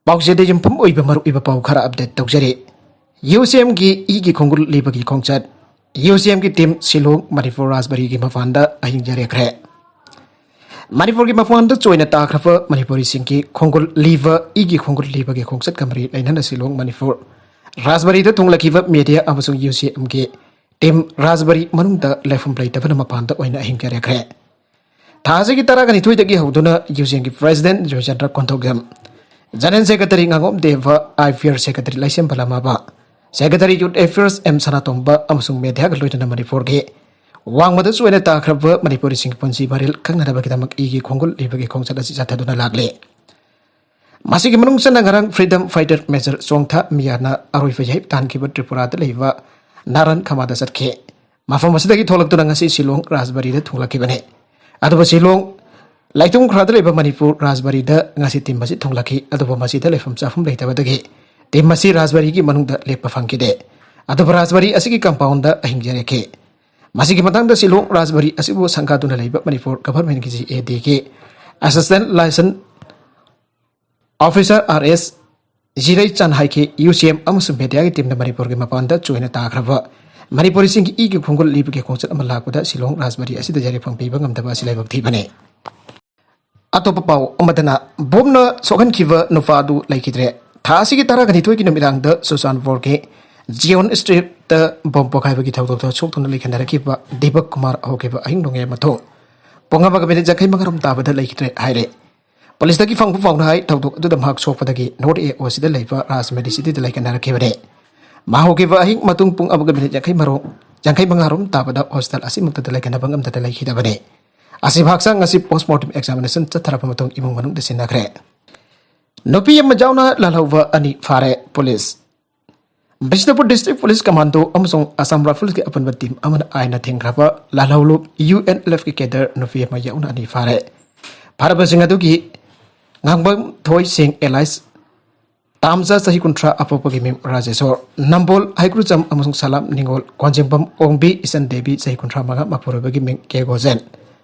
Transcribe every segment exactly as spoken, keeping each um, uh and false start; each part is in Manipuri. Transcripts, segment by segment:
ꯄꯥꯎꯆꯦꯗ ꯌꯨꯝꯐꯝ ꯑꯣꯏꯕ ꯃꯔꯨꯑꯣꯏꯕ ꯄꯥꯎ ꯈꯔ ꯑꯞꯗꯦꯠ ꯇꯧꯖꯔꯤ꯫ ꯌꯨ ꯁꯤ ꯑꯦꯝꯒꯤ ꯏꯒꯤ ꯈꯣꯡꯒꯨꯜ ꯂꯤꯕꯒꯤ ꯈꯣꯡꯆꯠ꯫ ꯌꯨ ꯁꯤ ꯑꯦꯝꯒꯤ ꯇꯤꯝ ꯁꯤꯂꯣꯡ, ꯃꯅꯤꯄꯨꯔ ꯔꯥꯖꯕꯥꯔꯤꯒꯤ ꯃꯄꯥꯟꯗ ꯑꯍꯤꯡ ꯌꯥꯔꯦꯛꯈ꯭ꯔꯦ꯫ ꯃꯅꯤꯄꯨꯔꯒꯤ ꯃꯄꯥꯟꯗ ꯆꯣꯏꯅ ꯇꯥꯈ꯭ꯔꯕ ꯃꯅꯤꯄꯨꯔꯤꯁꯤꯡꯒꯤ ꯈꯣꯡꯒꯨꯜ ꯂꯤꯕ, ꯏꯒꯤ ꯈꯣꯡꯒꯨꯜ ꯂꯤꯕꯒꯤ ꯈꯣꯡꯆꯠꯀ ꯃꯔꯤ ꯂꯩꯅꯅ ꯁꯤꯂꯣꯡ, ꯃꯅꯤꯄꯨꯔ ꯔꯥꯖꯕꯥꯔꯤꯗ ꯊꯨꯡꯂꯈꯤꯕ ꯃꯦꯗꯤꯌꯥ ꯑꯃꯁꯨꯡ ꯌꯨ ꯁꯤ ꯑꯦꯝꯒꯤ ꯇꯤꯝ ꯔꯥꯖꯕꯥꯔꯤ ꯃꯅꯨꯡꯗ ꯂꯩꯐꯝ ꯂꯩꯇꯕꯅ ꯃꯄꯥꯟꯗ ꯑꯣꯏꯅ ꯑꯍꯤꯡ ꯌꯥꯔꯦꯛꯈ꯭ꯔꯦ꯫ ꯊꯥ ꯑꯁꯤꯒꯤ ꯇꯔꯥꯒ ꯅꯤꯊꯣꯏꯗꯒꯤ ꯍꯧꯗꯨꯅ ꯌꯨ ꯁꯤ ꯑꯦꯝꯒꯤ president Joychandra Konthoujam, general secretary ꯉꯥꯉꯣꯝ Deb, I P R secretary Laishemba Lamaba, secretary youth affairs M Sanatomba ꯑꯃꯁꯨꯡ ꯃꯦꯗꯤꯌꯥꯒ ꯂꯣꯏꯅꯅ ꯃꯅꯤꯄꯨꯔꯒꯤ ꯋꯥꯡꯃꯗ ꯆꯣꯏꯅ ꯇꯥꯈ꯭ꯔꯕ ꯃꯅꯤꯄꯨꯔꯤꯁꯤꯡꯒꯤ ꯄꯨꯟꯁꯤ ꯋꯥꯔꯦꯜ ꯈꯪꯅꯅꯕꯒꯤꯗꯃꯛ ꯏꯒꯤ ꯈꯣꯡꯒꯨꯜ ꯂꯤꯕꯒꯤ ꯈꯣꯡꯆꯠ ꯑꯁꯤ ꯆꯠꯊꯗꯨꯅ ꯂꯥꯛꯂꯤ꯫ ꯃꯁꯤꯒꯤ ꯃꯅꯨꯡ ꯆꯟꯅ ꯉꯔꯥꯡ ꯐ꯭ꯔꯤꯗꯝ ꯐꯥꯏꯇꯔ ꯃꯦꯖꯔ ꯆꯣꯡꯊꯥ ꯃꯤꯌꯥꯅ ꯑꯔꯣꯏꯕ ꯌꯥꯏꯞ ꯇꯥꯟꯈꯤꯕ ꯇ꯭ꯔꯤꯄꯨꯔꯥꯗ ꯂꯩꯕ ꯅꯥꯔꯟ ꯈꯃꯥꯗ ꯆꯠꯈꯤ꯫ ꯃꯐꯝ ꯑꯁꯤꯗꯒꯤ ꯊꯣꯛꯂꯛꯇꯨꯅ ꯉꯁꯤ ꯁꯤꯂꯣꯡ ꯔꯥꯖꯕꯥꯔꯤꯗ ꯊꯨꯡꯂꯛꯈꯤꯕꯅꯤ꯫ ꯑꯗꯨꯕꯨ ꯁꯤꯂꯣꯡ ꯂꯥꯏꯇꯨꯝ ꯈꯔꯗ ꯂꯩꯕ ꯃꯅꯤꯄꯨꯔ ꯔꯥꯖꯕꯥꯔꯤꯗ ꯉꯁꯤ ꯇꯤꯝ ꯑꯁꯤ ꯊꯨꯡꯂꯛꯈꯤ꯫ ꯑꯗꯨꯕꯨ ꯃꯁꯤꯗ ꯂꯩꯐꯝ ꯆꯥꯐꯝ ꯂꯩꯇꯕꯗꯒꯤ ꯇꯤꯝ ꯑꯁꯤ ꯔꯥꯖꯕꯥꯔꯤꯒꯤ ꯃꯅꯨꯡꯗ ꯂꯦꯞꯄ ꯐꯪꯈꯤꯗꯦ꯫ ꯑꯗꯨꯕꯨ ꯔꯥꯖꯕꯥꯔꯤ ꯑꯁꯤꯒꯤ ꯀꯝꯄꯥꯎꯟꯗ ꯑꯍꯤꯡ ꯌꯥꯔꯦꯛꯈꯤ꯫ ꯃꯁꯤꯒꯤ ꯃꯇꯥꯡꯗ ꯁꯤꯂꯣꯡ ꯔꯥꯖꯕꯥꯔꯤ ꯑꯁꯤꯕꯨ ꯁꯪꯒꯥꯗꯨꯅ ꯂꯩꯕ ꯃꯅꯤꯄꯨꯔ ꯒꯚꯔꯟꯃꯦꯟꯠꯀꯤ ꯖꯤ ꯑꯦ ꯗꯤꯒꯤ assistant licence officer R S Jiraichan ꯍꯥꯏꯈꯤ, ꯌꯨ ꯁꯤ ꯑꯦꯝ ꯑꯃꯁꯨꯡ ꯃꯦꯗꯤꯌꯥꯒꯤ ꯇꯤꯝꯅ ꯃꯅꯤꯄꯨꯔꯒꯤ ꯃꯄꯥꯟꯗ ꯆꯣꯏꯅ ꯇꯥꯈ꯭ꯔꯕ ꯃꯅꯤꯄꯨꯔꯤꯁꯤꯡꯒꯤ ꯏꯒꯤ ꯈꯣꯡꯒꯨꯜ ꯂꯤꯕꯒꯤ ꯈꯣꯡꯆꯠ ꯑꯃ ꯂꯥꯛꯄꯗ ꯁꯤꯂꯣꯡ ꯔꯥꯖꯕꯥꯔꯤ ꯑꯁꯤꯗ ꯌꯥꯔꯦꯐꯝ ꯄꯤꯕ ꯉꯝꯗꯕ ꯑꯁꯤ ꯂꯥꯏꯕꯛ ꯊꯤꯕꯅꯤ꯫ ꯑꯇꯣꯞꯄ ꯄꯥꯎ ꯑꯃꯗꯅ, ꯕꯣꯝꯅ ꯁꯣꯛꯍꯟꯈꯤꯕ ꯅꯨꯄꯥ ꯑꯗꯨ ꯂꯩꯈꯤꯗ꯭ꯔꯦ꯫ ꯊꯥ ꯑꯁꯤꯒꯤ ꯇꯔꯥꯒ ꯅꯤꯊꯣꯏꯒꯤ ꯅꯨꯃꯤꯗꯥꯡꯗ ꯆꯨꯔꯆꯥꯟꯄꯨꯔꯒꯤ ꯖꯤꯌꯣꯟ ꯁ꯭ꯇ꯭ꯔꯤꯠꯇ ꯕꯣꯝ ꯄꯣꯈꯥꯏꯕꯒꯤ ꯊꯧꯗꯣꯛꯇ ꯁꯣꯛꯇꯨꯅ ꯂꯩꯈꯤꯗ꯭ꯔꯦ꯫ ꯗꯤꯄꯛ ꯀꯨꯃꯥꯔ ꯍꯧꯈꯤꯕ ꯑꯍꯤꯡ ꯅꯣꯡꯌꯥꯏ ꯃꯊꯣꯛ ꯄꯨꯡ ꯑꯃꯒ ꯃꯤꯅꯤꯠ ꯌꯥꯡꯈꯩ ꯃꯉꯥꯔꯣꯝ ꯇꯥꯕꯗ ꯂꯩꯈꯤꯗ꯭ꯔꯦ ꯍꯥꯏꯔꯦ꯫ ꯄꯨꯂꯤꯁꯇꯒꯤ ꯐꯪꯕ ꯄꯥꯎꯅ ꯍꯥꯏ, ꯊꯧꯗꯣꯛ ꯑꯗꯨꯗ ꯃꯍꯥꯛ ꯁꯣꯛꯄꯗꯒꯤ ꯅꯣꯔꯠ ꯑꯦ ꯑꯣ ꯁꯤꯗ ꯂꯩꯕ ꯔꯥꯖ ꯃꯦꯗꯤꯁꯤꯇꯤꯗ ꯂꯥꯏꯀꯠꯅꯔꯛꯈꯤꯕꯅꯤ꯫ ꯃꯍꯥꯛ ꯍꯧꯈꯤꯕ ꯑꯍꯤꯡ ꯃꯇꯨꯡ ꯄꯨꯡ ꯑꯃꯒ ꯃꯤꯅꯤꯠ ꯌꯥꯡꯈꯩ ꯃꯔꯣꯝ, ꯌꯥꯡꯈꯩ ꯃꯉꯥꯔꯣꯝ ꯇꯥꯕꯗ ꯍꯣꯁꯄꯤꯇꯥꯜ ꯑꯁꯤꯃꯛꯇꯗ ꯂꯥꯏꯀꯠꯅꯕ ꯉꯝꯗꯅ ꯂꯩꯈꯤꯗꯕꯅꯤ꯫ ꯑꯁꯤꯕꯨ ꯍꯛꯆꯥꯡ ꯑꯁꯤ ꯄꯣꯁꯃꯣꯔꯇꯦꯝ ꯑꯦꯛꯖꯥꯃꯤꯅꯦꯁꯟ ꯆꯠꯊꯔꯕ ꯃꯇꯨꯡ ꯏꯃꯨꯡ ꯃꯅꯨꯡꯗ ꯁꯤꯟꯅꯈ꯭ꯔꯦ꯫ ꯅꯨꯄꯤ ꯑꯃ ꯌꯥꯎꯅ ꯂꯥꯜꯍꯧꯕ ꯑꯅꯤ ꯐꯥꯔꯦ police. Bishnupur district police commando ꯑꯃꯁꯨꯡ ꯑꯁꯥꯝ ꯔꯥꯏꯐꯜꯁꯀꯤ ꯑꯄꯨꯟꯕ ꯇꯤꯝ ꯑꯃꯅ ꯑꯥꯏꯟꯅ ꯊꯤꯡꯈ꯭ꯔꯕ ꯂꯥꯜꯍꯧꯂꯨꯞ ꯌꯨ ꯑꯦꯟ ꯑꯦꯜ ꯑꯦꯐꯀꯤ ꯀꯦꯗꯔ ꯅꯨꯄꯤ ꯑꯃ ꯌꯥꯎꯅ ꯑꯅꯤ ꯐꯥꯔꯦ꯫ ꯐꯥꯔꯕꯁꯤꯡ ꯑꯗꯨꯒꯤ ꯉꯥꯡꯕꯝꯊꯣꯏ ꯁꯤꯡ ꯑꯦꯂꯥꯏꯁ ꯇꯥꯝꯖꯥ ꯆꯍꯤ ꯀꯨꯟꯊ꯭ꯔꯥ ꯑꯄꯣꯛꯄꯒꯤ ꯃꯤꯡ ꯔꯥꯖꯦꯁꯣꯔ, ꯅꯝꯕꯣꯜ ꯍꯩꯀ꯭ꯔꯨꯖꯝ ꯑꯃꯁꯨꯡ ꯁꯂꯥꯝ ꯅꯤꯉꯣꯜ ꯀꯣꯟꯖꯦꯡꯕꯝ ꯑꯣꯡꯕꯤ ꯏꯆꯟ ꯗꯦꯕꯤ ꯆꯍꯤ ꯀꯨꯟꯊ꯭ꯔꯥ ꯃꯉꯥ ꯃꯄꯨꯔꯣꯏꯕꯒꯤ ꯃꯤꯡ ꯀꯦ ꯒꯣꯖꯦꯟ,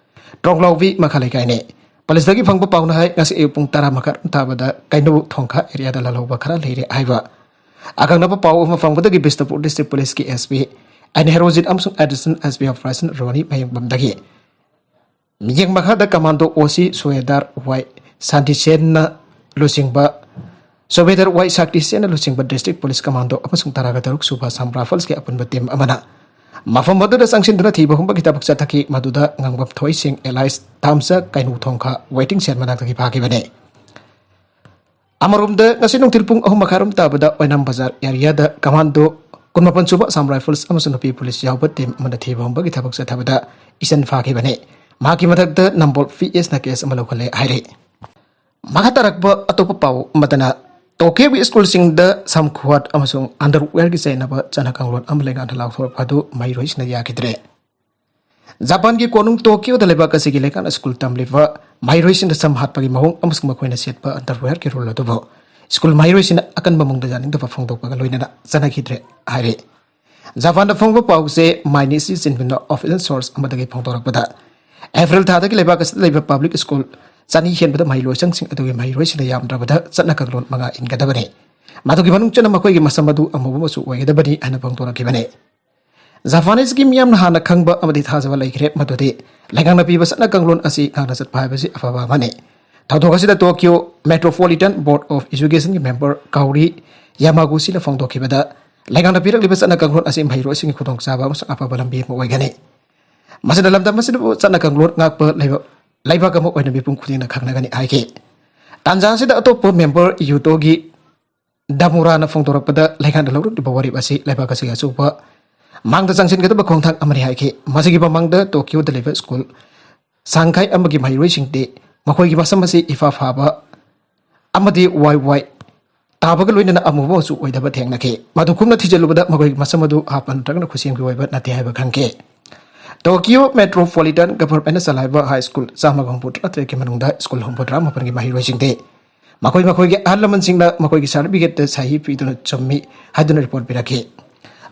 ꯇ꯭ꯔꯣꯡꯂꯥꯎꯕꯤ ꯃꯈꯥ ꯂꯩꯀꯥꯏꯅꯤ꯫ ꯄꯨꯂꯤꯁꯇꯒꯤ ꯐꯪꯕ ꯄꯥꯎꯅ ꯍꯥꯏ, ꯉꯁꯤ ꯑꯌꯨꯛ ꯄꯨꯡ ꯇꯔꯥ ꯃꯈꯥꯏ ꯇꯥꯕꯗ ꯀꯩꯅꯧ ꯊꯣꯡꯈꯥ ꯑꯦꯔꯤꯌꯥꯗ ꯂꯥꯜꯍꯧꯕ ꯈꯔ ꯂꯩꯔꯦ ꯍꯥꯏꯕ꯫ ꯑꯀꯛꯅꯕ ꯄꯥꯎ ꯑꯃ ꯐꯪꯕꯗꯒꯤ ꯕꯤꯁꯅꯨꯄꯨꯔ ꯗꯤꯁꯇ꯭ꯔꯤꯛ ꯄꯨꯂꯤꯁꯀꯤ SP ꯑꯦꯟ ꯍꯦꯔꯣꯖꯤꯠ ꯑꯃꯁꯨꯡ ꯑꯦꯗꯤꯁꯅꯦꯜ SP ꯑꯣꯄꯔꯦꯁꯟ ꯔꯣꯅꯤ ꯃꯌꯦꯡꯕꯝꯗꯒꯤ ꯃꯤꯠꯌꯦꯡ ꯃꯈꯥꯗ ꯀꯃꯥꯟꯗꯣ OC ꯁꯨꯕꯦꯗꯥꯔ ꯋꯥꯏ ꯁꯥꯟꯇꯤꯁꯦꯟꯅ ꯂꯨꯆꯤꯡꯕ, ꯁꯨꯕꯦꯗꯥꯔ ꯋꯥꯏ ꯁꯥꯟꯇꯤꯁꯦꯟꯅ ꯂꯨꯆꯤꯡꯕ ꯗꯤꯁꯇ꯭ꯔꯤꯛ ꯄꯨꯂꯤꯁ ꯀꯃꯥꯟꯗꯣ ꯑꯃꯁꯨꯡ ꯇꯔꯥꯒ ꯇꯔꯨꯛ ꯁꯨꯕ ꯑꯁꯥꯝ ꯔꯥꯏꯐꯜꯁꯀꯤ ꯑꯄꯨꯟꯕ ꯇꯤꯝ ꯑꯃꯅ ꯃꯐꯝ ꯑꯗꯨꯗ ꯆꯪꯁꯤꯟꯗꯨꯅ ꯊꯤꯕ ꯍꯨꯝꯕꯒꯤ ꯊꯕꯛ ꯆꯠꯊꯈꯤ꯫ ꯃꯗꯨꯗ ꯉꯥꯡꯕꯝ ꯊꯣꯏ ꯁꯤꯡ alias ꯇꯥꯝꯆꯥ ꯀꯩꯅꯧ ꯊꯣꯡꯈꯥ ꯋꯦꯇꯤꯡ ꯁꯦꯗ ꯃꯅꯥꯛꯇꯒꯤ ꯐꯥꯈꯤꯕꯅꯤ꯫ ꯑꯃꯔꯣꯝꯗ, ꯉꯁꯤ ꯅꯨꯡꯊꯤꯜ ꯄꯨꯡ ꯑꯍꯨꯝ ꯃꯈꯥꯏꯔꯣꯝ ꯇꯥꯕꯗ ꯑꯣꯏꯅꯥꯝ ꯕꯖꯥꯔ ꯑꯦꯔꯤꯌꯥꯗ ꯀꯃꯥꯟꯗꯣ ꯀꯨꯟꯃꯥꯄꯟ ꯁꯨꯕ ꯑꯁꯥꯝ ꯔꯥꯏꯐꯜꯁ ꯑꯃꯁꯨꯡ ꯅꯨꯄꯤ ꯄꯨꯂꯤꯁ ꯌꯥꯎꯕ ꯇꯤꯝ ꯑꯃꯅ ꯊꯤꯕ ꯍꯨꯝꯕꯒꯤ ꯊꯕꯛ ꯆꯠꯊꯕꯗ ꯏꯆꯟ ꯐꯥꯈꯤꯕꯅꯤ꯫ ꯃꯍꯥꯛꯀꯤ ꯃꯊꯛꯇ ꯅꯝꯕꯣꯜ PSꯅ ꯀꯦꯁ ꯑꯃ ꯂꯧꯈꯠꯂꯦ ꯍꯥꯏꯔꯤ꯫ ꯃꯈꯥ ꯇꯥꯔꯛꯄ ꯑꯇꯣꯞꯄ ꯄꯥꯎ ꯑꯃꯗꯅ, ꯇꯣꯀꯤꯌꯣꯒꯤ ꯁ꯭ꯀꯨꯜꯁꯤꯡꯗ ꯁꯝꯈꯨꯍꯥꯠ ꯑꯃꯁꯨꯡ ꯑꯟꯗꯔꯋꯦꯌꯔꯒꯤ ꯆꯩꯅꯕ ꯆꯠꯅ ꯀꯥꯡꯂꯣꯟ ꯑꯃ ꯂꯩꯉꯥꯛꯅ ꯂꯥꯎꯊꯣꯔꯛꯄ ꯑꯗꯨ ꯃꯍꯩꯔꯣꯏꯁꯤꯡꯅ ꯌꯥꯈꯤꯗ꯭ꯔꯦ꯫ ꯖꯄꯥꯟꯒꯤ ꯀꯣꯅꯨꯡ ꯇꯣꯀꯤꯌꯣꯗ ꯂꯩꯕꯥꯛ ꯑꯁꯤꯒꯤ ꯂꯩꯉꯥꯛꯅ ꯁ꯭ꯀꯨꯜ ꯇꯝꯂꯤꯕ ꯃꯍꯩꯔꯣꯏꯁꯤꯡꯗ ꯁꯝ ꯍꯥꯠꯄꯒꯤ ꯃꯑꯣꯡ ꯑꯃꯁꯨꯡ ꯃꯈꯣꯏꯅ ꯁꯦꯠꯄ ꯑꯟꯗꯔꯋꯦꯌꯔꯒꯤ ꯔꯨꯜ ꯑꯗꯨꯕꯨ ꯁ꯭ꯀꯨꯜ ꯃꯍꯩꯔꯣꯏꯁꯤꯡꯅ ꯑꯀꯟꯕ ꯃꯑꯣꯡꯗ ꯌꯥꯅꯤꯡꯗꯕ ꯐꯣꯡꯗꯣꯛꯄꯒ ꯂꯣꯏꯅꯅ ꯆꯠꯅꯈꯤꯗ꯭ꯔꯦ ꯍꯥꯏꯔꯤ꯫ ꯖꯄꯥꯟꯗ ꯐꯣꯡꯕ ꯄꯥꯎꯁꯦ ꯃꯥꯏꯅꯤꯁꯤ ꯆꯤꯟꯕꯅ ꯑꯣꯐꯤꯁꯤꯌꯦꯜ ꯁꯣꯔꯁ ꯑꯃꯗꯒꯤ ꯐꯣꯡꯗꯣꯔꯛꯄꯗ, ꯑꯦꯄ꯭ꯔꯤꯜ ꯊꯥꯗꯒꯤ ꯂꯩꯕꯥꯛ ꯑꯁꯤꯗ ꯂꯩꯕ ꯄꯕ꯭ꯂꯤꯛ ꯁ꯭ꯀꯨꯜ ꯆꯅꯤ ꯍꯦꯟꯕꯗ ꯃꯍꯩꯂꯣꯏꯁꯪꯁꯤꯡ ꯑꯗꯨꯒꯤ ꯃꯍꯩꯔꯣꯏꯁꯤꯡꯅ ꯌꯥꯝꯗ꯭ꯔꯕꯗ ꯆꯠꯅ ꯀꯥꯡꯂꯣꯟ ꯃꯉꯥ ꯏꯟꯒꯗꯕꯅꯤ꯫ ꯃꯗꯨꯒꯤ ꯃꯅꯨꯡ ꯆꯟꯅ ꯃꯈꯣꯏꯒꯤ ꯃꯁꯝ ꯑꯗꯨ ꯑꯃꯨꯕ ꯃꯆꯨ ꯑꯣꯏꯒꯗꯕꯅꯤ ꯍꯥꯏꯅ ꯐꯣꯡꯗꯣꯔꯛꯈꯤꯕꯅꯤ꯫ ꯖꯄꯥꯅꯤꯁꯀꯤ ꯃꯤꯌꯥꯝꯅ ꯍꯥꯟꯅ ꯈꯪꯕ ꯑꯃꯗꯤ ꯊꯥꯖꯕ ꯂꯩꯈ꯭ꯔꯦ ꯃꯗꯨꯗꯤ ꯂꯩꯉꯥꯛꯅ ꯄꯤꯕ ꯆꯠꯅ ꯀꯥꯡꯂꯣꯟ ꯑꯁꯤ ꯉꯥꯛꯅ ꯆꯠꯄ ꯍꯥꯏꯕꯁꯤ ꯑꯐꯕ ꯑꯃꯅꯤ꯫ ꯊꯧꯗꯣꯛ ꯑꯁꯤꯗ ꯇꯣꯀꯤꯌꯣ Metropolitan Board of Educationꯒꯤ ꯃꯦꯝꯕꯔ ꯀꯥꯎꯔꯤ ꯌꯥꯃꯥꯒꯨꯆꯤꯅ ꯐꯣꯡꯗꯣꯛꯈꯤꯕꯗ, ꯂꯩꯉꯥꯛꯅ ꯄꯤꯔꯛꯂꯤꯕ ꯆꯠꯅ ꯀꯥꯡꯂꯣꯟ ꯑꯁꯤ ꯃꯍꯩꯔꯣꯏꯁꯤꯡꯒꯤ ꯈꯨꯗꯣꯡꯆꯥꯕ ꯑꯃꯁꯨꯡ ꯑꯐꯕ ꯂꯝꯕꯤ ꯑꯃ ꯑꯣꯏꯒꯅꯤ꯫ ꯃꯁꯤꯅ ꯂꯝꯗꯝ ꯑꯁꯤꯕꯨ ꯆꯠꯅ ꯀꯥꯡꯂꯣꯟ ꯉꯥꯛꯄ ꯂꯩꯕ-, ꯂꯩꯕꯥꯛ ꯑꯃ ꯑꯣꯏꯅ ꯃꯤꯄꯨꯝ ꯈꯨꯗꯤꯡꯅ ꯈꯪꯅꯒꯅꯤ ꯍꯥꯏꯈꯤ꯫ ꯇꯥꯟꯖꯥ ꯑꯁꯤꯗ ꯑꯇꯣꯞꯄ ꯃꯦꯝꯕꯔ ꯌꯨꯇꯣꯒꯤ ꯗꯥꯃꯨꯔꯥꯅ ꯐꯣꯡꯗꯣꯔꯛꯄꯗ, ꯂꯩꯉꯥꯛꯅ ꯂꯧꯔꯛꯂꯤꯕ ꯋꯥꯔꯦꯞ ꯑꯁꯤ ꯂꯩꯕꯥꯛ ꯑꯁꯤꯒꯤ ꯑꯆꯧꯕ ꯃꯥꯡꯗ ꯆꯪꯁꯤꯟꯒꯗꯕ ꯈꯣꯡꯊꯥꯡ ꯑꯃꯅꯤ ꯍꯥꯏꯈꯤ꯫ ꯃꯁꯤꯒꯤ ꯃꯃꯥꯡꯗ ꯇꯣꯀꯤꯌꯣꯗ ꯂꯩꯕ ꯁ꯭ꯀꯨꯜ ꯁꯪꯈꯥꯏ ꯑꯃꯒꯤ ꯃꯍꯩꯔꯣꯏꯁꯤꯡꯗꯤ ꯃꯈꯣꯏꯒꯤ ꯃꯁꯝ ꯑꯁꯤ ꯏꯐꯥ ꯐꯥꯕ ꯑꯃꯗꯤ ꯋꯥꯏ ꯋꯥꯏ ꯇꯥꯕꯒ ꯂꯣꯏꯅꯅ ꯑꯃꯨꯕ ꯃꯆꯨ ꯑꯣꯏꯗꯕ ꯊꯦꯡꯅꯈꯤ꯫ ꯃꯗꯨ ꯀꯨꯞꯅ ꯊꯤꯖꯤꯜꯂꯨꯕꯗ ꯃꯈꯣꯏꯒꯤ ꯃꯁꯝ ꯑꯗꯨ ꯍꯥꯞꯄ ꯅꯠꯇ꯭ꯔꯒꯅ ꯈꯨꯠꯁꯦꯝꯒꯤ ꯑꯣꯏꯕ ꯅꯠꯇꯦ ꯍꯥꯏꯕ ꯈꯪꯈꯤ꯫ ꯇꯣꯀꯤꯌꯣ ꯃꯦꯇ꯭ꯔꯣꯄꯣꯂꯤꯇꯟ ꯒꯚꯔꯟꯃꯦꯟꯠꯅ ꯆꯂꯥꯏꯕ ꯍꯥꯏ ꯁ꯭ꯀꯨꯜ ꯆꯥꯝꯃꯒ ꯍꯨꯝꯐꯨ ꯇꯔꯥꯇꯔꯦꯠꯀꯤ ꯃꯅꯨꯡꯗ ꯁ꯭ꯀꯨꯜ ꯍꯨꯝꯐꯨꯇꯔꯥ ꯃꯥꯄꯟꯒꯤ ꯃꯍꯩꯔꯣꯏꯁꯤꯡꯗꯤ ꯃꯈꯣꯏ ꯃꯈꯣꯏꯒꯤ ꯑꯍꯜ ꯂꯃꯟꯁꯤꯡꯅ ꯃꯈꯣꯏꯒꯤ ꯁꯥꯔꯇꯤꯐꯤꯀꯦꯠꯇ ꯁꯍꯤ ꯄꯤꯗꯨꯅ ꯆꯨꯝꯃꯤ ꯍꯥꯏꯗꯨꯅ ꯔꯤꯄꯣꯔꯠ ꯄꯤꯔꯛꯈꯤ꯫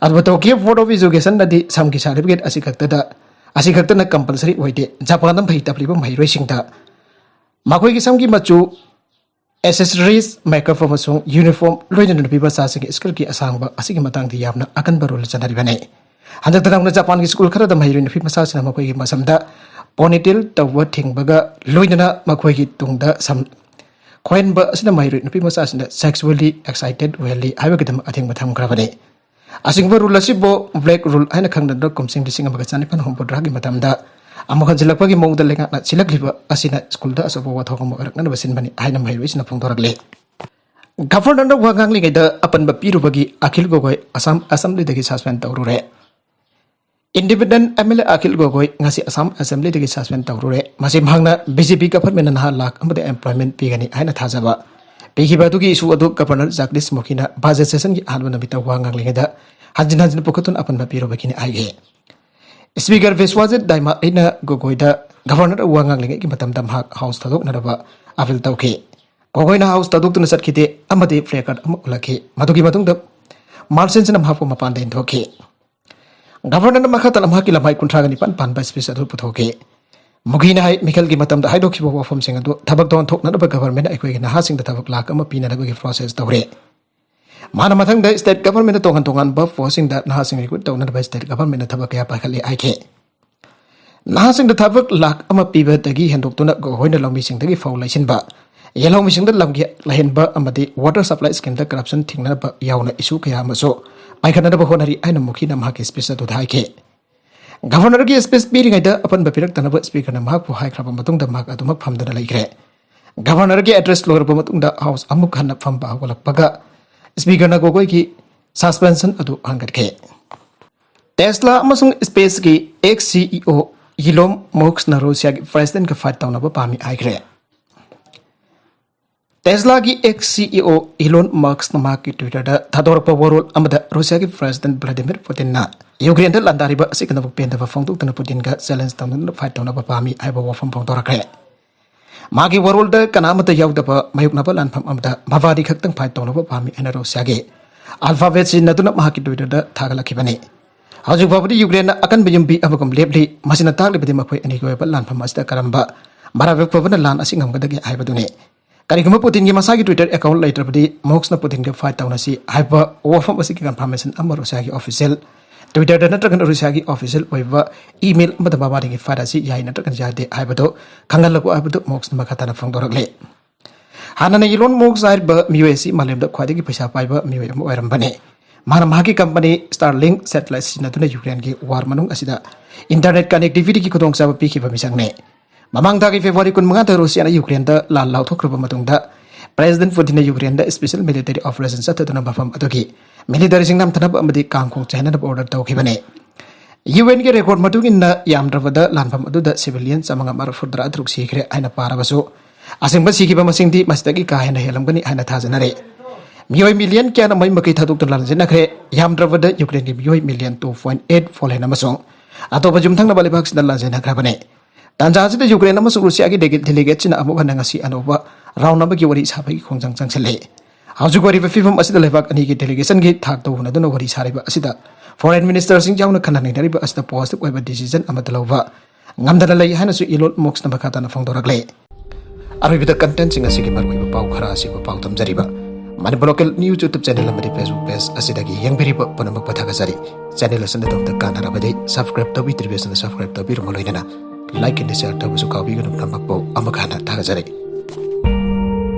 ꯑꯗꯨꯕꯨ ꯇꯣꯀꯤꯌꯣ ꯕꯣꯔꯗ ꯑꯣꯐ ꯏꯖꯨꯀꯦꯁꯟꯅꯗꯤ ꯁꯝꯒꯤ ꯁꯥꯔꯇꯤꯐꯤꯀꯦꯠ ꯑꯁꯤ ꯈꯛꯇꯗ, ꯑꯁꯤ ꯈꯛꯇꯅ ꯀꯝꯄꯜꯁꯔꯤ ꯑꯣꯏꯗꯦ꯫ ꯖꯄꯥꯟꯗ ꯃꯍꯩ ꯇꯝꯂꯤꯕ ꯃꯍꯩꯔꯣꯏꯁꯤꯡꯗ ꯃꯈꯣꯏꯒꯤ ꯁꯝꯒꯤ ꯃꯆꯨ, ꯑꯦꯁꯦꯁꯔꯤꯁ, ꯃꯦꯀꯞ ꯑꯃꯁꯨꯡ ꯌꯨꯅꯤꯐꯣꯔꯝ, ꯂꯣꯏꯅꯅ ꯅꯨꯄꯤ ꯃꯆꯥꯁꯤꯡꯒꯤ ꯁ꯭ꯀꯔꯠꯀꯤ ꯑꯁꯥꯡꯕ ꯑꯁꯤꯒꯤ ꯃꯇꯥꯡꯗ ꯌꯥꯝꯅ ꯑꯀꯟꯕ ꯔꯨꯜ ꯆꯠꯅꯔꯤꯕꯅꯤ꯫ ꯍꯟꯗꯛꯇ ꯅꯧꯅ ꯖꯄꯥꯟꯒꯤ ꯁ꯭ꯀꯨꯜ ꯈꯔꯗ ꯃꯍꯩꯔꯣꯏ ꯅꯨꯄꯤ ꯃꯆꯥꯁꯤꯡꯅ ꯃꯈꯣꯏꯒꯤ ꯃꯁꯝꯗ ꯄꯣꯅꯤꯇꯦꯜ ꯇꯧꯕ ꯊꯤꯡꯕꯒ ꯂꯣꯏꯅꯅ ꯃꯈꯣꯏꯒꯤ ꯇꯨꯡꯗ ꯁꯝ ꯈꯣꯏꯍꯟꯕ ꯑꯁꯤꯅ ꯃꯍꯩꯔꯣꯏ ꯅꯨꯄꯤ ꯃꯆꯥꯁꯤꯡꯗ sexually excited ꯑꯣꯏꯍꯜꯂꯤ ꯍꯥꯏꯕꯒꯤꯗꯃꯛ ꯑꯊꯤꯡꯕ ꯊꯝꯈ꯭ꯔꯕꯅꯤ꯫ ꯑꯁꯤꯒꯨꯝꯕ ꯔꯨꯜ ꯑꯁꯤꯕꯨ ꯕ꯭ꯂꯦꯛ ꯔꯨꯜ ꯍꯥꯏꯅ ꯈꯪꯅꯗꯨꯅ ꯀꯨꯝꯁꯤꯡ ꯂꯤꯁꯤꯡ ꯑꯃꯒ ꯆꯅꯤꯄꯥꯟ ꯍꯨꯝꯐꯨꯇꯔꯥꯒꯤ ꯃꯇꯝꯗ ꯑꯃꯨꯛ ꯍꯟꯖꯤꯜꯂꯛꯄꯒꯤ ꯃꯑꯣꯡꯗ ꯂꯩꯉꯥꯛꯅ ꯁꯤꯜꯂꯛꯂꯤꯕ ꯑꯁꯤꯅ ꯁ꯭ꯀꯨꯜꯗ ꯑꯆꯧꯕ ꯋꯥꯊꯣꯛ ꯑꯃ ꯑꯣꯏꯔꯛꯅꯅꯕ ꯁꯤꯟꯕꯅꯤ ꯍꯥꯏꯅ ꯃꯍꯩꯔꯣꯏꯁꯤꯡꯅ ꯐꯣꯡꯗꯣꯔꯛꯂꯤ꯫ ꯒꯚꯔꯅꯔꯅ ꯋꯥ ꯉꯥꯡꯂꯤꯉꯩꯗ ꯑꯄꯟꯕ ꯄꯤꯔꯨꯕꯒꯤ ꯑꯈꯤꯜ ꯒꯣꯒꯣꯏ ꯑꯁꯥꯝ ꯑꯦꯁꯦꯝꯕ꯭ꯂꯤꯗꯒꯤ ꯁꯁꯄꯦꯟ ꯇꯧꯔꯨꯔꯦ꯫ Independent M L A Akhil Gogoi ꯉꯁꯤ ꯑꯁꯥꯝ ꯑꯦꯁꯦꯝꯕ꯭ꯂꯤꯗꯒꯤ ꯁꯁꯄꯦꯟ ꯇꯧꯔꯨꯔꯦ꯫ ꯃꯁꯤ ꯃꯍꯥꯛꯅ ꯕꯤ ꯖꯦ ꯄꯤ ꯒꯚꯔꯟꯃꯦꯟꯠꯅ ꯅꯍꯥ ꯂꯥꯈ ꯑꯃꯗ ꯑꯦꯝꯄ꯭ꯂꯣꯏꯃꯦꯟꯠ ꯄꯤꯒꯅꯤ ꯍꯥꯏꯅ ꯊꯥꯖꯕ ꯄꯤꯈꯤꯕ ꯑꯗꯨꯒꯤ ꯏꯁꯨ ꯑꯗꯨ ꯒꯚꯔꯅꯔ ꯖꯒꯗꯤꯁ ꯃꯨꯈꯤꯅ ꯕꯖꯦꯠ ꯁꯦꯁꯟꯒꯤ ꯑꯍꯥꯟꯕ ꯅꯨꯃꯤꯠꯇ ꯋꯥ ꯉꯥꯡꯂꯤꯉꯩꯗ ꯍꯟꯖꯤꯟ ꯍꯟꯖꯤꯟ ꯄꯨꯈꯠꯇꯨꯅ ꯑꯄꯟꯕ ꯄꯤꯔꯨꯕꯒꯤꯅꯤ ꯍꯥꯏꯈꯤ꯫ ꯁ꯭ꯄꯤꯀꯔ ꯕꯤꯁ꯭ꯋꯥꯖꯤꯠ ꯗꯥꯏꯃꯥ ꯑꯩꯅ ꯒꯣꯒꯣꯏꯗ ꯒꯚꯔꯅꯔ ꯋꯥ ꯉꯥꯡꯂꯤꯉꯩꯒꯤ ꯃꯇꯝꯗ ꯃꯍꯥꯛ ꯍꯥꯎꯁ ꯊꯥꯗꯣꯛꯅꯅꯕ ꯑꯄꯤꯜ ꯇꯧꯈꯤ꯫ ꯒꯣꯒꯣꯏꯅ ꯍꯥꯎꯁ ꯊꯥꯗꯣꯛꯇꯨꯅ ꯆꯠꯈꯤꯗꯦ ꯑꯃꯗꯤ ꯄ꯭ꯂꯦꯀꯥꯔꯗ ꯑꯃ ꯎꯠꯂꯛꯈꯤ꯫ ꯃꯗꯨꯒꯤ ꯃꯇꯨꯡꯗ ꯃꯥꯔꯁꯦꯟꯁꯤꯅ ꯃꯍꯥꯛꯄꯨ ꯃꯄꯥꯟꯗ ꯏꯟꯊꯣꯛꯈꯤ꯫ ꯒꯚꯔꯅꯔꯅ ꯃꯈꯥ ꯇꯥꯅ ꯃꯍꯥꯛꯀꯤ ꯂꯃꯥꯏ ꯀꯨꯟꯊ꯭ꯔꯥꯒ ꯅꯤꯄꯥꯟ ꯄꯥꯟꯕ ꯁ꯭ꯄꯤꯆ ꯑꯗꯨ ꯄꯨꯊꯣꯛꯈꯤ꯫ ꯃꯨꯈꯤꯅ ꯍꯥꯏ, ꯃꯤꯈꯜꯒꯤ ꯃꯇꯝꯗ ꯍꯥꯏꯗꯣꯛꯈꯤꯕ ꯋꯥꯐꯝꯁꯤꯡ ꯑꯗꯨ ꯊꯕꯛꯇ ꯑꯣꯟꯊꯣꯛꯅꯅꯕ ꯒꯚꯔꯅꯔꯅ ꯑꯩꯈꯣꯏꯒꯤ ꯅꯍꯥꯁꯤꯡꯗ ꯊꯕꯛ ꯂꯥꯈ ꯑꯃ ꯄꯤꯅꯅꯕꯒꯤ ꯄ꯭ꯔꯣꯁꯦꯁ ꯇꯧꯔꯦ꯫ ꯃꯥꯅ ꯃꯊꯪꯗ ꯁ꯭ꯇꯦꯠ ꯒꯚꯔꯟꯃꯦꯟꯠꯇ ꯇꯣꯉꯥꯟ ꯇꯣꯉꯥꯟꯕ ꯄꯣꯁꯁꯤꯡꯗ ꯅꯍꯥꯁꯤꯡ ꯔꯤꯀ꯭ꯔꯨꯠ ꯇꯧꯅꯅꯕ ꯁ꯭ꯇꯦꯠ ꯒꯚꯔꯟꯃꯦꯟꯠꯅ ꯊꯕꯛ ꯀꯌꯥ ꯄꯥꯏꯈꯠꯂꯦ ꯍꯥꯏꯈꯤ꯫ ꯅꯍꯥꯁꯤꯡꯗ ꯊꯕꯛ ꯂꯥꯈ ꯑꯃ ꯄꯤꯕꯗꯒꯤ ꯍꯦꯟꯗꯣꯛꯇꯨꯅ ꯒꯣꯒꯣꯏꯅ ꯂꯧꯃꯤꯁꯤꯡꯗꯒꯤ ꯐꯧ ꯂꯩꯁꯤꯟꯕ, ꯌꯦꯜꯍꯧꯃꯤꯁꯤꯡꯗ ꯂꯝꯒꯤ ꯂꯩꯍꯟꯕ ꯑꯃꯗꯤ ꯋꯥꯇꯔ ꯁꯄ꯭ꯂꯥꯏ ꯁ꯭ꯀꯤꯝꯗ ꯀꯔꯞꯁꯟ ꯊꯤꯡꯅꯅꯕ ꯌꯥꯎꯅ ꯏꯁꯨ ꯀꯌꯥ ꯑꯃꯁꯨ ꯄꯥꯏꯈꯠꯅꯅꯕ ꯍꯣꯠꯅꯔꯤ ꯍꯥꯏꯅ ꯃꯨꯈꯤꯅ ꯃꯍꯥꯛꯀꯤ ꯁ꯭ꯄꯤꯆ ꯑꯗꯨꯗ ꯍꯥꯏꯈꯤ꯫ ꯒꯚꯔꯅꯔꯒꯤ ꯁ꯭ꯄꯤꯆ ꯄꯤꯔꯤꯉꯩꯗ ꯑꯄꯟꯕ ꯄꯤꯔꯛꯇꯅꯕ ꯁ꯭ꯄꯤꯀꯔꯅ ꯃꯍꯥꯛꯄꯨ ꯍꯥꯏꯈ꯭ꯔꯕ ꯃꯇꯨꯡꯗ ꯃꯍꯥꯛ ꯑꯗꯨꯃꯛ ꯐꯝꯗꯨꯅ ꯂꯩꯈ꯭ꯔꯦ꯫ ꯒꯚꯔꯅꯔꯒꯤ ꯑꯦꯗ꯭ꯔꯦꯁ ꯂꯣꯏꯔꯕ ꯃꯇꯨꯡꯗ ꯍꯥꯎꯁ ꯑꯃꯨꯛ ꯍꯟꯅ ꯐꯝꯕ ꯍꯧꯒꯠꯂꯛꯄꯒ ꯁ꯭ꯄꯤꯀꯔꯅ ꯒꯣꯒꯣꯏꯒꯤ ꯁꯁꯄꯦꯟꯁꯟ ꯑꯗꯨ ꯍꯟꯒꯠꯈꯤ꯫ ꯇꯦꯁꯂꯥ ꯑꯃꯁꯨꯡ ꯁ꯭ꯄꯦꯁꯀꯤ ꯑꯦꯛꯁ ꯁꯤ ꯏ ꯑꯣ ꯏꯂꯣꯟ ꯃꯁ꯭ꯛꯅ ꯔꯨꯁꯤꯌꯥꯒꯤ ꯄ꯭ꯔꯦꯁꯤꯗꯦꯟꯠꯀ ꯐꯥꯏꯠ ꯇꯧꯅꯕ ꯄꯥꯝꯃꯤ ꯍꯥꯏꯈ꯭ꯔꯦ꯫ ꯇꯦꯁꯂꯥꯒꯤ ꯑꯦꯛꯁ ꯁꯤ ꯏ ꯑꯣ ꯏꯂꯣꯟ ꯃꯁ꯭ꯛꯅ ꯃꯍꯥꯛꯀꯤ ꯇ꯭ꯋꯤꯇꯔꯗ ꯊꯥꯗꯣꯔꯛꯄ ꯋꯥꯔꯣꯜ ꯑꯃꯗ ꯔꯨꯁꯤꯌꯥꯒꯤ ꯄ꯭ꯔꯦꯁꯤꯗꯦꯟꯠ ꯚ꯭ꯂꯥꯗꯤꯃꯤꯔ ꯄꯨꯇꯤꯟꯅ ꯌꯨꯀ꯭ꯔꯦꯟꯗ ꯂꯥꯟꯗꯥꯔꯤꯕ ꯑꯁꯤꯒꯤꯗꯃꯛ ꯄꯦꯟꯗꯕ ꯐꯣꯡꯗꯣꯛꯇꯨꯅ ꯄꯨꯇꯤꯟꯒ ꯆꯦꯂꯦꯟꯖ ꯇꯧꯅꯗꯨꯅ ꯐꯥꯏꯠ ꯇꯧꯅꯕ ꯄꯥꯝꯃꯤ ꯍꯥꯏꯕ ꯋꯥꯐꯝ ꯐꯣꯡꯗꯣꯔꯛꯈ꯭ꯔꯦ꯫ ꯃꯥꯒꯤ ꯋꯥꯔꯣꯜꯗ ꯀꯅꯥ ꯑꯃꯠꯇ ꯌꯥꯎꯗꯕ ꯃꯥꯌꯣꯛꯅꯕ ꯂꯥꯟꯐꯝ ꯑꯃꯗ ꯃꯕꯥꯅꯤ ꯈꯛꯇꯪ ꯐꯥꯏꯠ ꯇꯧꯅꯕ ꯄꯥꯝꯃꯤ ꯍꯥꯏꯅ ꯔꯨꯁꯤꯌꯥꯒꯤ ꯑꯜꯐꯥꯕꯦꯠ ꯁꯤꯖꯤꯟꯅꯗꯨꯅ ꯃꯍꯥꯛꯀꯤ ꯇ꯭ꯋꯤꯇꯔꯗ ꯊꯥꯒꯠꯂꯛꯈꯤꯕꯅꯤ꯫ ꯍꯧꯖꯤꯛ ꯐꯥꯎꯕꯗꯤ ꯌꯨꯀ꯭ꯔꯦꯟꯅ ꯑꯀꯟꯕ ꯌꯨꯝꯕꯤ ꯑꯃꯒꯨꯝ ꯂꯦꯞꯂꯤ꯫ ꯃꯁꯤꯅ ꯇꯥꯛꯂꯤꯕꯗꯤ ꯃꯈꯣꯏ ꯑꯅꯤꯒꯤ ꯑꯣꯏꯕ ꯂꯥꯟꯐꯝ ꯑꯁꯤꯗ ꯀꯔꯝꯕ ꯃꯔꯥꯏꯕꯛ ꯐꯕꯅ ꯂꯥꯟ ꯑꯁꯤ ꯉꯝꯒꯗꯒꯦ ꯍꯥꯏꯕꯗꯨꯅꯤ꯫ ꯀꯔꯤꯒꯨꯝꯕ ꯄꯨꯇꯤꯟꯒꯤ ꯃꯁꯥꯒꯤ Twitter account ꯂꯩꯇ꯭ꯔꯕꯗꯤ ꯃꯣꯛꯁꯅ ꯄꯨꯇꯤꯟꯒ fight ꯇꯧꯅꯁꯤ ꯍꯥꯏꯕ ꯋꯥꯐꯝ ꯑꯁꯤꯒꯤ confirmation ꯑꯃ ꯔꯨꯁꯤꯌꯥꯒꯤ official Twitterꯗ ꯅꯠꯇ꯭ꯔꯒꯅ ꯔꯨꯁꯤꯌꯥꯒꯤ official ꯑꯣꯏꯕ email ꯑꯃꯗ ꯃꯕꯥꯅꯤꯒꯤ fight ꯑꯁꯤ ꯌꯥꯏ ꯅꯠꯇ꯭ꯔꯒꯅ ꯌꯥꯗꯦ ꯍꯥꯏꯕꯗꯨ ꯈꯪꯍꯜꯂꯛꯎ ꯍꯥꯏꯕꯗꯨ ꯃꯣꯛꯁꯅ ꯃꯈꯥ ꯇꯥꯅ ꯐꯣꯡꯗꯣꯔꯛꯂꯤ꯫ ꯍꯥꯟꯅꯅ Elon Musk ꯍꯥꯏꯔꯤꯕ ꯃꯤꯑꯣꯏ ꯑꯁꯤ ꯃꯥꯂꯦꯝꯗ ꯈ꯭ꯋꯥꯏꯗꯒꯤ ꯄꯩꯁꯥ ꯄꯥꯏꯕ ꯃꯤꯑꯣꯏ ꯑꯃ ꯑꯣꯏꯔꯝꯕꯅꯤ꯫ ꯃꯍꯥꯛꯅ ꯃꯍꯥꯛꯀꯤ company Starlink satellite ꯁꯤꯖꯤꯟꯅꯗꯨꯅ ꯌꯨꯀ꯭ꯔꯦꯟꯒꯤ war ꯃꯅꯨꯡ ꯑꯁꯤꯗ internet connectivity ꯒꯤ ꯈꯨꯗꯣꯡꯆꯥꯕ ꯄꯤꯈꯤꯕ ꯃꯤꯁꯛꯅꯤ꯫ ꯃꯃꯥꯡ ꯊꯥꯒꯤ February ꯀꯨꯟꯃꯉꯥꯗ ꯔꯨꯁꯤꯌꯥꯅ ꯌꯨꯀ꯭ꯔꯦꯟꯗ ꯂꯥꯟ ꯂꯥꯎꯊꯣꯛꯈ꯭ꯔꯕ ꯃꯇꯨꯡꯗ President ꯄꯨꯇꯤꯟꯅ ꯌꯨꯀ꯭ꯔꯦꯟꯗ special military operation ꯆꯠꯊꯗꯨꯅ ꯃꯐꯝ ꯑꯗꯨꯒꯤ military ꯁꯤꯡ ꯅꯝꯊꯅꯕ ꯑꯃꯗꯤ ꯀꯥꯡ ꯈꯣꯡ ꯆꯥꯏꯍꯟꯅꯅꯕ order ꯇꯧꯈꯤꯕꯅꯤ꯫ UN ꯒꯤ record ꯃꯇꯨꯡ ꯏꯟꯅ ꯌꯥꯝꯗ꯭ꯔꯕꯗ ꯂꯥꯟꯐꯝ ꯑꯗꯨꯗ civilian ꯆꯥꯃꯉꯥ ꯃꯔꯤꯐꯨ ꯇꯔꯥ ꯇꯔꯨꯛ ꯁꯤꯈ꯭ꯔꯦ ꯍꯥꯏꯅ ꯄꯥꯔꯕꯁꯨ, ꯑꯁꯦꯡꯕ ꯁꯤꯈꯤꯕ ꯃꯁꯤꯡꯗꯤ ꯃꯁꯤꯗꯒꯤ ꯀꯥ ꯍꯦꯟꯅ ꯍꯦꯜꯂꯝꯒꯅꯤ ꯍꯥꯏꯅ ꯊꯥꯖꯅꯔꯤ꯫ ꯃꯤꯑꯣꯏ million ꯀꯌꯥꯅ ꯃꯩ ꯃꯀꯩ ꯊꯥꯗꯣꯛꯇꯨꯅ ꯂꯥꯟꯖꯦꯟꯅꯈ꯭ꯔꯦ꯫ ꯌꯥꯝꯗ꯭ꯔꯕꯗ ꯌꯨꯀ꯭ꯔꯦꯟꯒꯤ ꯃꯤꯑꯣꯏ million two point eight Poland ꯑꯃꯁꯨꯡ ꯑꯇꯣꯞꯄ ꯌꯨꯝꯊꯪꯅꯕ ꯂꯩꯕꯥꯛꯁꯤꯡꯗ ꯂꯥꯟꯖꯦꯟꯅꯈ꯭ꯔꯕꯅꯤ꯫ ꯇꯥꯟꯖꯥ ꯑꯁꯤꯗ ꯌꯨꯀ꯭ꯔꯦꯟ ꯑꯃꯁꯨꯡ ꯔꯨꯁꯤꯌꯥꯒꯤ dele-, delegate ꯁꯤꯅ ꯑꯃꯨꯛ ꯍꯟꯅ ꯉꯁꯤ ꯑꯅꯧꯕ round ꯑꯃꯒꯤ ꯋꯥꯔꯤ ꯁꯥꯕꯒꯤ ꯈꯣꯡꯖꯪ ꯆꯪꯁꯤꯜꯂꯤ꯫ ꯍꯧꯖꯤꯛ ꯑꯣꯏꯔꯤꯕ ꯐꯤꯕꯝ ꯑꯁꯤꯗ ꯂꯩꯕꯥꯛ ꯑꯅꯤꯒꯤ delegation ꯒꯤ ꯊꯥꯛꯇ ꯎꯅꯗꯨꯅ ꯋꯥꯔꯤ ꯁꯥꯔꯤꯕ ꯑꯁꯤꯗ foreign minister ꯁꯤꯡ ꯌꯥꯎꯅ ꯈꯟꯅ ꯅꯩꯅꯔꯤꯕ ꯑꯁꯤꯗ positive ꯑꯣꯏꯕ decision ꯑꯃꯠꯇ ꯂꯧꯕ ꯉꯝꯗꯅ ꯂꯩ ꯍꯥꯏꯅꯁꯨ Elon Musk ꯅ ꯃꯈꯥ ꯇꯥꯅ ꯐꯣꯡꯗꯣꯔꯛꯂꯦ꯫ ꯑꯔꯣꯏꯕꯗ content ꯁꯤꯡ ꯑꯁꯤꯒꯤ ꯃꯔꯨꯑꯣꯏꯕ ꯄꯥꯎ ꯈꯔ ꯑꯁꯤꯕꯨ ꯄꯥꯎ ꯇꯝꯖꯔꯤꯕ Manipur Local News YouTube channel ꯑꯃꯗꯤ Facebook page ꯑꯁꯤꯗꯒꯤ ꯌꯦꯡꯕꯤꯔꯤꯕ ꯄꯨꯝꯅꯃꯛꯄꯨ ꯊꯥꯒꯠꯆꯔꯤ꯫ Channel ꯑꯁꯤꯅ ꯑꯗꯣꯝꯗ ꯀꯥꯟꯅꯔꯕꯗꯤ subscribe ꯇꯧꯕꯤꯗ꯭ꯔꯤꯕꯁꯤꯡꯅ subscribe ꯇꯧꯕꯤꯔꯝꯃ ꯂꯣꯏꯅꯅ like ꯑꯃꯗꯤ share ꯇꯧꯕꯁꯨ ꯀꯥꯎꯕꯤꯒꯅꯨ꯫ ꯄꯨꯝꯅꯃꯛꯄꯨ ꯑꯃꯨꯛ ꯍꯟꯅ ꯊꯥꯒꯠꯆꯔꯤ꯫